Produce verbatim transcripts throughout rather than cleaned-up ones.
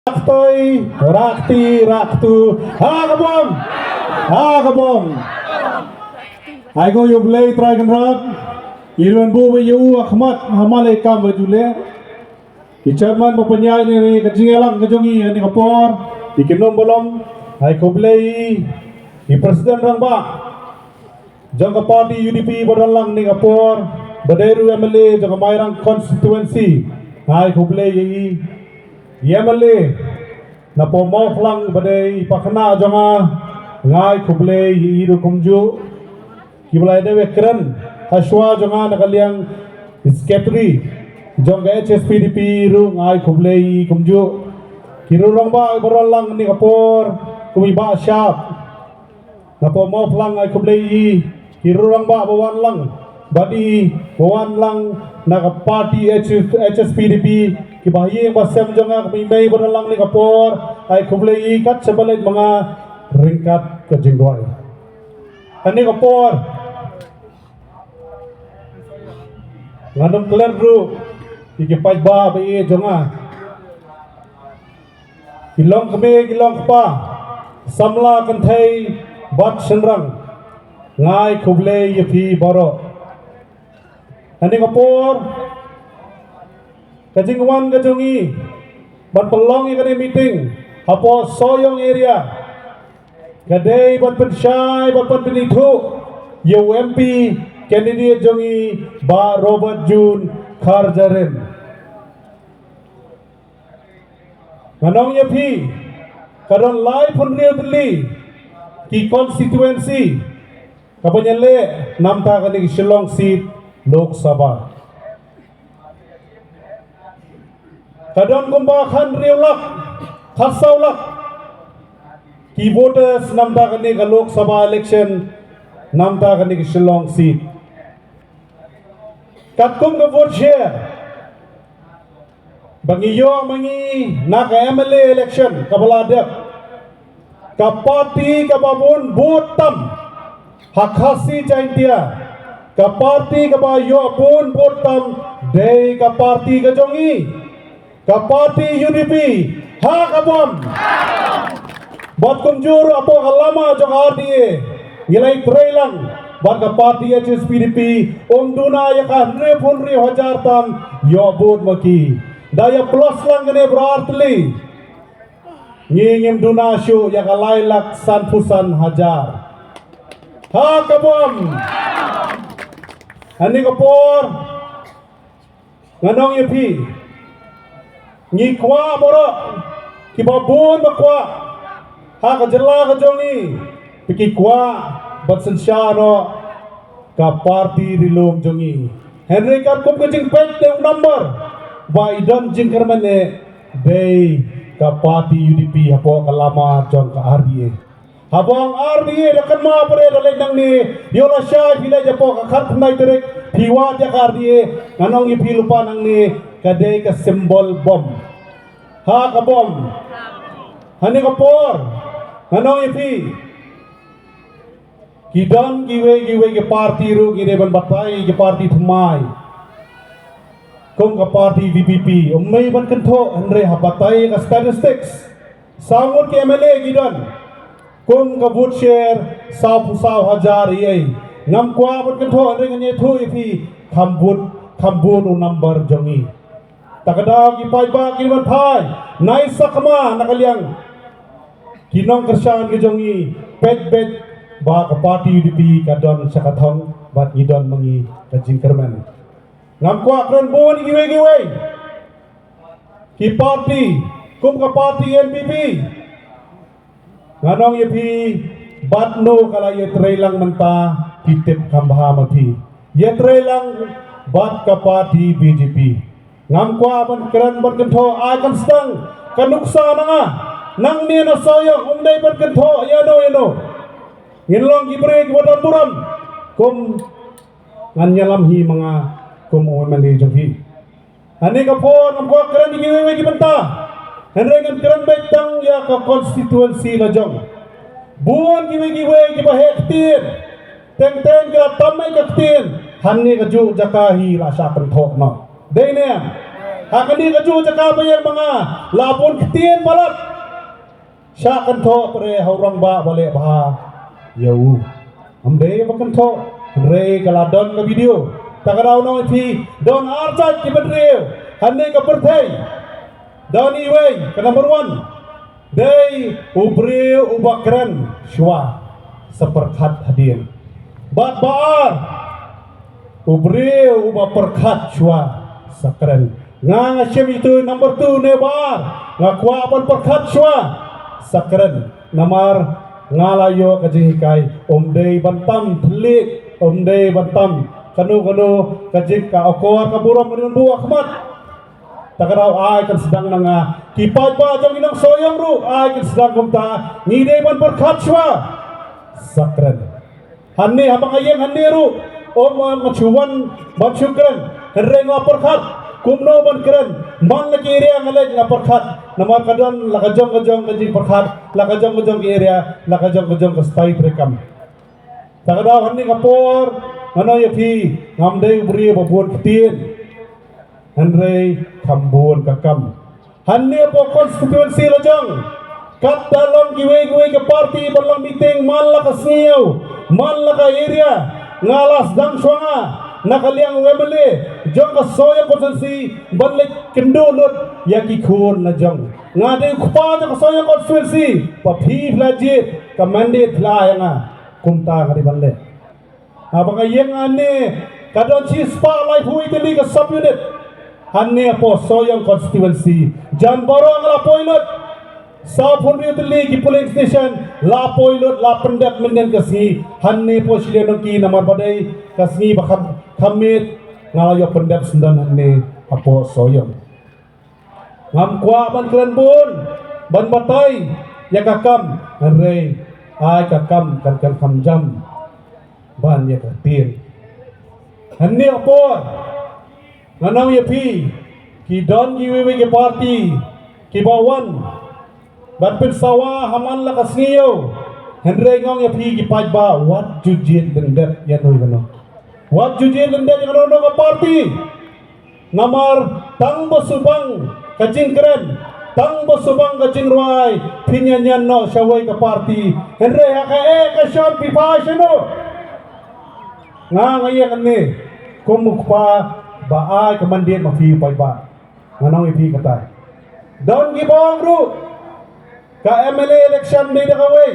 Raktoi, rakti, raktu. Ha ka bom. Ha ka bom. Ai ko ïa U Blei Trai Kynrad. Ïa ruan bu ba ïa u akhmat ha malai kam ba jule. I chairman ba pynïaid ne ka jingïalang ka jong i ha ne ka por. I ki nong balong. Ai ko Blei. I president rangbah jong ka party U D P ba don lang ne ka por, ba dei ruh M L A jong ka Mairang constituency, ngai khublei ïa i. I M L A na Mawphlang ba dei i pakna jong nga, ngai khublei ïa i ruh kumjuh. Ki ba la dei kren ha shuwa jong nga na ka liang secretary jong ka H S P D P ruh, ngai khublei ïa i kumjuh. Ki ruh rangbah ba don lang ne ka por, kum i Bah Shap na Mawphlang, ai khublei ïa i. Ki ruh rangbah ba wan lang bad i, ba wan lang na ka party H S P D P, ki ba ïing ba sem jong nga, ki mei ba don lang ne ka por, ai khublei ïa i kat sha ba leit ma nga ryngkat ka jingduwai. Ha ne ka por ngan ym klet ruh ïa ki paidbah ba ïeit jong nga. Ki long kmie, ki long kpa, samla kynthei bad shynrang, ngai khublei ïa phi baroh. Ha ne ka por ka jingwan ka jong i ban pynlong ïa kane meeting hapoh Sohiong area ka dei ban pynshai, ban pynithuh ïa u M P candidate jong i, Bah Robert June Kharjahrin. Ngan ong ïa phi, ka don laiphew hynriew tylli ki constituency ka ban ïaleh namta kane ka Shillong seat Lok Sabha. Ka don kumba khathynriew lak, khatsaw lak ki voters namta kane ka Lok Sabha election, namta kane ka Shillong seat. Katkum ka vote share ba ngi ïoh ma ngi na ka M L A election ka ba la dep, ka party ka ba bun vote tam ha Khasi Jaintia, ka party ka ba ïoh bun vote tam dei ka party ka jong i, ka party U D P. Ha ka bom. Bad kumjuh ruh hapoh ka lama jong R D A ngi la ïatrei lang bad ka party H S P D P, um duna ïa ka hynriew phew hynriew hajar tam ïoh vote ma ki. Da ïa plus lang kane baroh ar tylli, ngi ngim duna shuh ïa ka lai lak sanphew san hajar. Ha ka bom. Ha ne ka por ngan ong ïa phi, ngi kwah baroh, ki ba bun ba kwah ha ka jylla ka jong ngi, phi ki kwah ban synshar noh ka party ri lum jong ngi. Hynrei katkum ka jingpeit te u number ba i don jingkyrmen eh, dei ka party U D P hapoh ka lama jong ka R D A. Haba ong R D A da kynmaw pyrshah da leit nangne, ïoh lashai phi leit hapoh ka khatkhyndai tarik phi wad ïa ka R D A, ngan ong ïa phi lypa nangne ka dei ka symbol bom. Ha ka bom. Ha ne ka por ngan ong ïa phi, ki don kiwei kiwei ki party ruh ki dei ban batai, ki party thymmai. Kum ka party V P P, um mei ban kynthoh, hynrei haba batai ka statistics, saw ngut ki M L A ki don, kum ka vote share sawphew saw hajar ïa i. Ngam kwah ban kynthoh, hynrei ngan ïathuh ïa phi, kham bun, kham bun u number jong i. Ta ka daw ki paidbah ki ban phai, nai sakma na ka liang ki nongkyrshan ki jong i, peit beit ba ka party U D P ka don sha ka thong bad ngi don ma ngi ka jingkyrmen. Ngam kwah kren bun kiwei kiwei ki party, kum ka party N P P. Ngan ong ïa phi, bad no ka la ïatrei lang mynta, phi tip kham bha ma phi. Ïatrei lang bad ka party B J P. Ngam kwah ban kren ban kynthoh, ai kan sdang ka nuksa na nga. Nangne na Sohiong, ym dei ban kynthoh ïa no ïa no. Ngin long ki briew ki ba don burom. Kum ngan ïalam hi ma nga kum u M L A jong phi. Ha ne ka por ngam kwah kren ïa kiwei kiwei ki bynta, hynrei ngan kren beit tang ïa ka constituency la jong. Bun kiwei kiwei ki ba heh ktien, teng teng ki la tam ei ka ktien, ha ne kajuh jaka hi la shah kynthoh noh. Dei ne em? Ha kane ka juh jaka ba ïeng ma nga, la bun ktien palat. Shah kynthoh pyrshah ha u rangbah ba leh bha ïa u. Ym dei ba kynthoh, hynrei ka la don ka video. Ta ka daw nong ïa phi, don ar jait ki briew hangne ka pyrthei. Don iwei, ka number one, dei u briew uba kren shuwa sa pyrkhat hadien. Bad ba ar, u briew uba pyrkhat shuwa sa kren. Nga, nga shem ïa utu number two ne ba ar, nga kwah ban pyrkhat shuwa sa kren. Namar nga la ïoh ka jinghikai, ym dei ban tam thylliej, ym dei ban tam kano kano ka jing, ka akor ka burom ka dei ban buh ha khmat. Ta ka daw ai kan sdang na nga. Ki paidbah jong ngi nong Sohiong ruh ai kan sdang kumta. Ngi dei ban pyrkhat shuwa sa kren. Hangne haba nga ïeng hangne ruh, ym, ym nga shu wan ban shu kren. Hynrei nga pyrkhat kumno ban kren. Man la ki area nga leit nga pyrkhat. Namar ka don la ka jong ka jong ka jingpyrkhat, la ka jong ka jong ka area, la ka jong ka jong ka style treikam. Ta ka daw hangne ka por, nga ong ïa phi, ngam dei u briew ba bun ktien, hynrei kham bun ka kam. Hangne hapoh constituency la jong, katba long kiwei kiwei ki party ban long meeting man la ka sngi, man la ka area, nga la sdang shuwa nga na ka liang u M L A jong ka Sohiong constituency ban leit kynduh lut ïa ki khun la jong. Nga dei u kpa jong ka Sohiong constituency, ba phi la jied, ka mandate la ïa nga. Kumta nga dei ban leh. Haba nga ïeng hangne, ka don shispah laiphew tylli ka sub unit hangne hapoh Sohiong constituency. Jan baroh nga la poi lut. Sawphew hynriew tylli ki polling station la poi lut, la pyndep mynnin ka sngi hangne hapoh Shillong Nongki, namar ba dei ka sngi ba kham, kham miet nga la ïoh pyndep syndon hangne hapoh Sohiong. Ngam kwah ban kren bun, ban batai ïa ka kam, hynrei ai ka kam kan, kan kham jam ban ïa ka ktien. Hangne hapoh, nga ong ïa phi, ki don kiwei kiwei ki party kiba wan ban pynsawa ha man la ka sngi, hynrei nga ong ïa phi ki paidbah, wat ju jied lyndet ïa no ïa no. Wat ju jied lyndet ïa no ïa no ka party. Namar tang ba subang ka jingkren, tang ba subang ka jingrwai, phin ïa ñiad noh sha wei ka party. Hynrei ha kaei ka shong phi phai shano? Nga, nga ïeng hangne kum u kpa ba ai ka mandate ma phi paidbah. Nga ong ïa phi kata. Don kiba ong ruh, ka M L A election dei da kawei,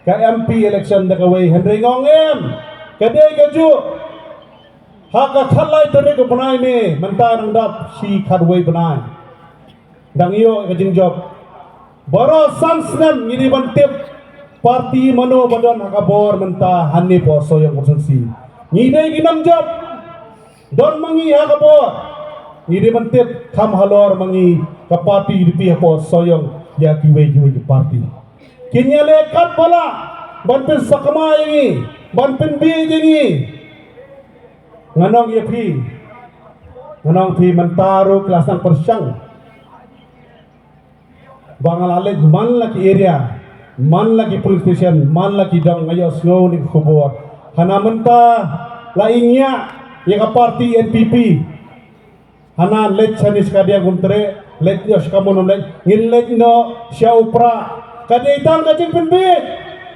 ka M P election da kawei, hynrei nga ong em, ka dei kajuh. Ha ka khatlai tarik u bnai May, mynta nang dap shi khatwei bnai. Dang ïoh ka jingjop. Baroh san snem ngi dei ban tip party mano ba don ha ka bor mynta hangne hapoh Sohiong constituency. Ngi dei ki nongjop. Don ma ngi ha ka bor. Ngi dei ban tip, kham halor ma ngi ka party U D P hapoh Sohiong ïa kiwei kiwei ki party. Kin ïaleh katba lah ban pynsakma ïa ngi, ban pynbieit ïa ngi. Nga ong ïa phi, nga ong phi, mynta ruh ki la sdang pyrshang ba nga la leit man la ki area, man la ki police station, man la ki dong, nga ïohsngew ïa ka khubor. Hana mynta la i ngiah ïa ka party N P P. Hana leit shane sha kadiang, kum treh, leit noh sha kamon, leit, ngin leit noh sha u Prah. Ka dei tang ka jingpynbieit.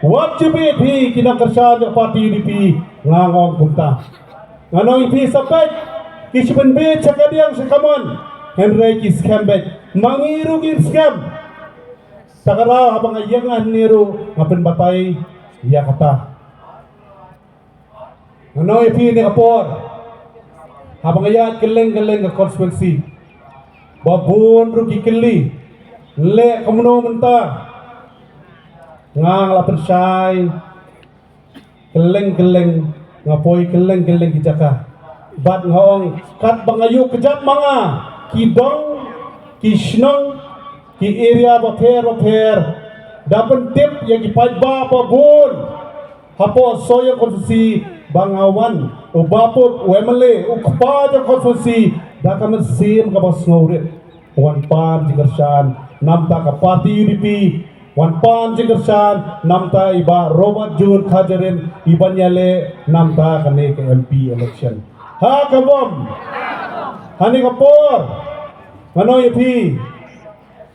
Wat ju bieit phi ki nongkyrshan jong party U D P, nga ong kumta. Nga ong ïa phi, sa peit ki shu pynbieit sha kadiang sha kamon, hynrei ki skhem beit. Ma ngi ruh ngin skhem. Ta ka daw haba nga ïeng hangne ruh nga pynbatai ïa kata. Nga ong ïa phi, kane ka por haba nga ïaid kylleng kylleng ka constituency, ba bun ruh ki kylli, leh kumno mynta. Nga, nga la pynshai kylleng kylleng, nga poi kylleng kylleng ki jaka. Bad nga ong, katba nga ïoh kjat ma nga, ki dong, ki shnong, ki area bapher bapher da pyntip ïa ki paidbah ba bun hapoh Sohiong constituency ba nga wan, u Bah Pup, u M L A, u kpa jong constituency, da ka mynsiem kaba sngewrit wan pan jingkyrshan namar ka party U D P, wan pan jingkyrshan namar i Bah Robert June Kharjahrin, i ban ïaleh namar kane ka M P election. Ha ka bom, ha kane ka por, Nga ong ïa phi,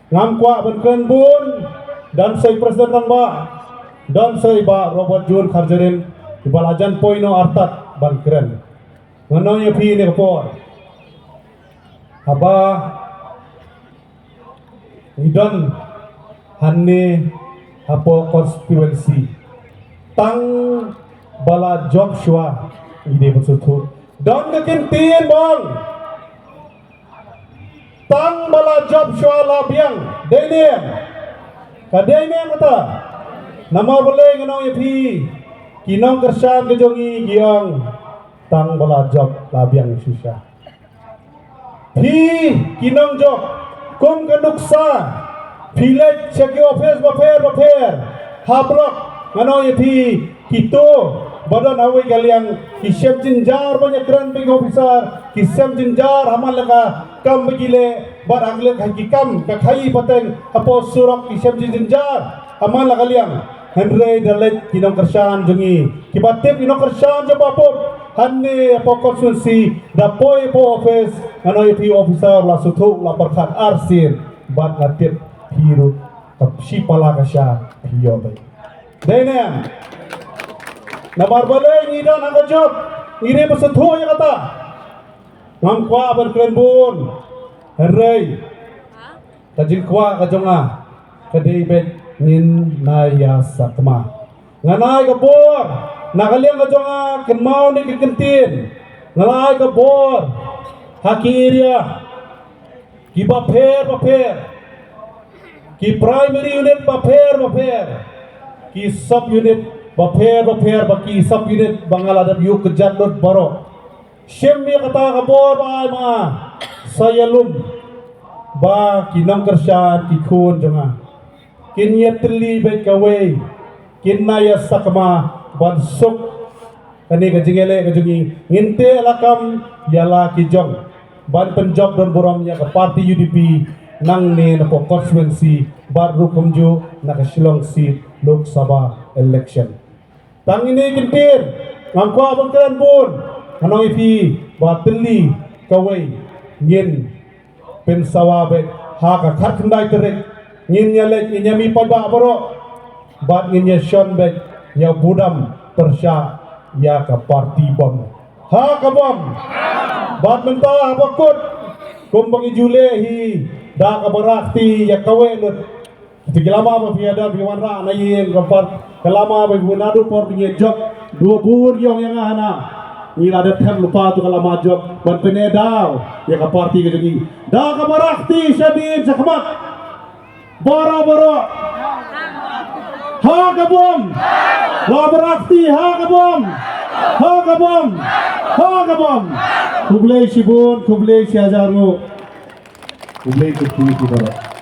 ngam kwah ban kren bun, don sa i President Rangbah, don sa i Bah Robert June Kharjahrin, iba la jan poi noh artat ban kren. Nga ong ïa phi ne ka por, haba ngi don hangne hapoh constituency, tang ba la jop shuwa ngi dei ban sngewthuh. Don ka kyntien bang, tang ba la jop shuwa la biang. Dei ne em? Ka dei ne em kata? Namar balei nga ong ïa phi, ki nongkyrshan ka jong ngi ki ong tang ba la jop la biang shisha. Phi ki nongjop, kum ka nuksa, phi leit sha ki office bapher bapher ha block, nga ong ïa phi, kito ba don ha kawei ka liang ki shem jynjar ban ïakren bad ki officer, ki shem jynjar ha man la ka kam ba ki leh, bad ha ki kam ka khaïi pateng hapoh surok ki shem jynjar ha man la ka liang. Hynrei da leit ki nongkyrshan jong ngi, kiba tip ki nongkyrshan jong Bah Pup, hangne hapoh constituency, da poi hapoh office, nga ong ïa phi, officer la sngewthuh, la pyrkhat arsien, bad nga tip phi ruh, ka shi pala ka sha phi ïoh beit. Dei ne em? Namar balei ngi don ha ka jop, ngi dei ban sngewthuh ïa kata. Ngam kwah ban kren bun, hynrei ka jingkwah ka jong nga ka dei beit ngin ïa sakma. Ngan ai ka bor na ka liang ka jong nga, kynmaw ïa ka kyntien, ngan ai ka bor ha ki area kiba pher bapher, ki primary unit bapher bapher, ki sub unit bapher bapher, bad ki sub unit ba nga la dep ïuh kjat lut baroh. Shim ïa kata ka bor ba ai ma nga, sa ïalum ba ki nongkyrshan, ki khun jong nga, kin ïatylli beit kawei, kin ïa sakma ban suk kane ka jingïaleh ka jong ngi. Ngin teh lakam ïa la ki jong ban pynjop don burom ïa ka party U D P nangne napoh constituency, bad ruh kumjuh na ka Shillong seat Lok Sabha election. Tang ine i kyntien, ngam kwah ban kren bun, ngan ong ïa phi ba tylli kawei, ngin pynsawa beit ha ka khatkhyndai tarik, ngin ïaleit, ngin ïamih paidbah baroh, bad ngin ïashon beit ïa u budam pyrshah ïa ka party bom. Ha ka bom. Bad mynta haba kut, kumba ngi ju leh hi da kaba rakhe ïa kawei lut. Te ki lama ba phi ïadon phi wanrah na ïing ka pat, ka lama ba phi naduh por phi ïa jop, dua bun ïong ïa nga hana. Ngi la dep them lypa tu ka lama jop ban pyneh daw ïa ka party ka jong ngi. Da kaba rakhe shadien shakhmat. Baroh baroh. Ha ka bom. Kaba rakhe ha ka bom. Ha ka bom. Ha ka bom. Khublei shibun, khublei shihajar nguh. Khublei khublei baroh.